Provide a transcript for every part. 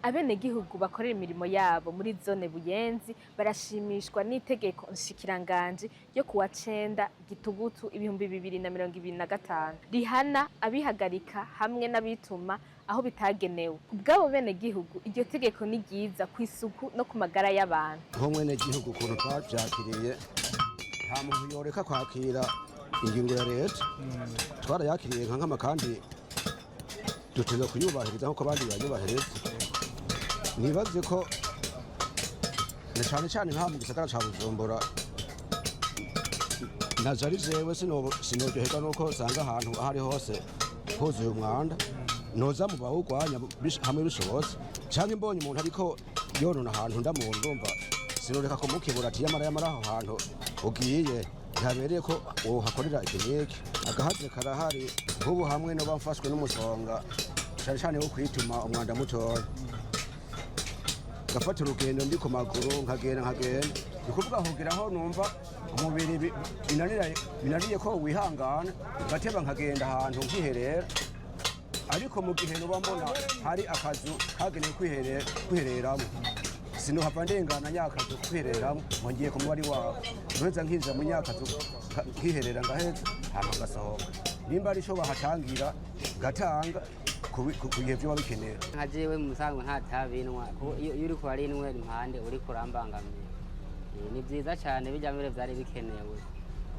Abenegihugu bakorera imirimo yabo muri zone Buyenzi barashimishwa n'itegeko nshikiranganji ryo kuwa 9 Gitugutu 2025 rihana abihagarika hamwe n'abituma aho bitagenewe. Kubw'abo benegihugu, iryo tegeko ni ryiza kw'isuku no ku magara y'abantu. Nk'umwenegihugu, ukuntu twavyakiriye, nta muntu yoreka kwakira ingingo ya leta. Twarayakiriye nka nkama kandi duteza kuyubahiriza nk'uko abandi bayubahiriza. Nibaze ko na cane cane nka mu gisagara ca Bujumbura, naje ari jewe sinoryoherwa nuko usanga ahantu aho ari hose huzuye umwanda. Noza mu bawurwanya hamwe bishobotse, canke mbonye umuntu ariko yonona ahantu, ndamuntu ndumva sinoreka kumukebura ati: "Yamara yamara, aho hantu ugiye ntihabereye ko wohakorera iki n'iki." Agahaze karahari. Nk'ubu hamwe noba mfashwe n'umusonga, cane cane wo kwituma umwanda mutoya, ngafata urugendo ndi ku maguru, nkagenda nkagenda, ni kuvuga kugira aho numva umubiri binaniriye ko wihangana, ngateba nkagenda ahantu nkiherera. Ariko mu gihe nuba mbona hari akazu kagenewe kwihereramo, sinuhava ndengana nyakazu kwihereramo ngo ngiye ku mubari wawe. Ntuheza nkinjira mu nyakazu nkiherera, ngaheza, hama ngasohoka. Nimba ari ico bahatangira, ngatanga ku gihe vyoba bikenewe. Nka jewe mu musango nta tabi nywa, kuko iyo uriko urarinywera impande uriko urambangamira. Ni vyiza cane, bijya mbere vyari bikenewe.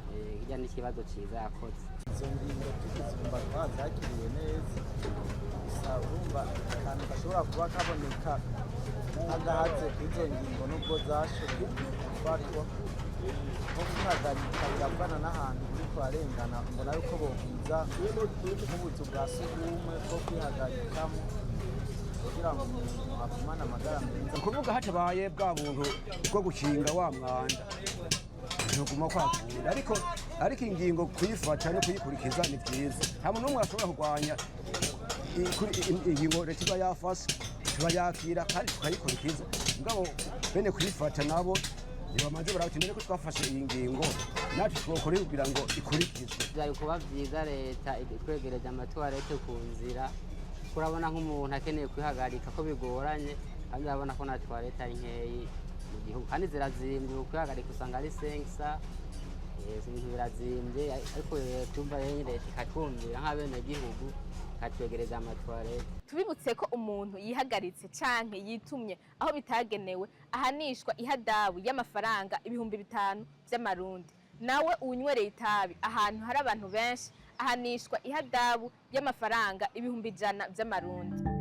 Kirya n'ikibazo ciza yakoze. Izo ngingo tukizumva twazakiriye neza, gusa urumva akantu gashobora kuba kaboneka nk'agahaze kw'izo ngingo, nubwo zashoboye gufatwa, nko kwihagarika biravana n'ahantu uriko urarengana. Mbona yuko bogwiza nk'ubuzu bwa sugumwe bwo kwihagarikamo kugira ngo umuntu agumane amagara meza. Ni ukuvuga hatabaye bwa buntu bwo gukinga wa mwanda, ntuguma kwakunda. Ariko ingingo kuyifata no kuyikurikiza ni byiza. Nta muntu n'umwe ashobora kurwanya ingingo leta iba yafashe. Turayakira kandi tukayikurikiza, mugabo bene kuyifata nabo ntibamanze barabati mbere ko twafashe iyi ngingo, natwe twokora kugira ngo ikurikizwe. Byari kuba byiza leta itwegereje ama toilettes ku nzira. Kurabona nk'umuntu akeneye kwihagarika ko bigoranye, kandi urabona ko na toilette ari nkeyi mu gihugu kandi zirazimbye. Kwihagarika usanga ari 500, ibintu birazimbye. Ariko tumva rero leta ikatwumvira nk'abenegihugu, ikatwegereza ama toilettes. Tubibutse ko umuntu yihagaritse canke yitumye aho bitagenewe ahanishwa ihadabu y'amafaranga 5000 vy'amarundi. Nawe uwunywereye itabi ahantu hari abantu benshi ahanishwa ihadabu y'amafaranga 100,000 vy'amarundi.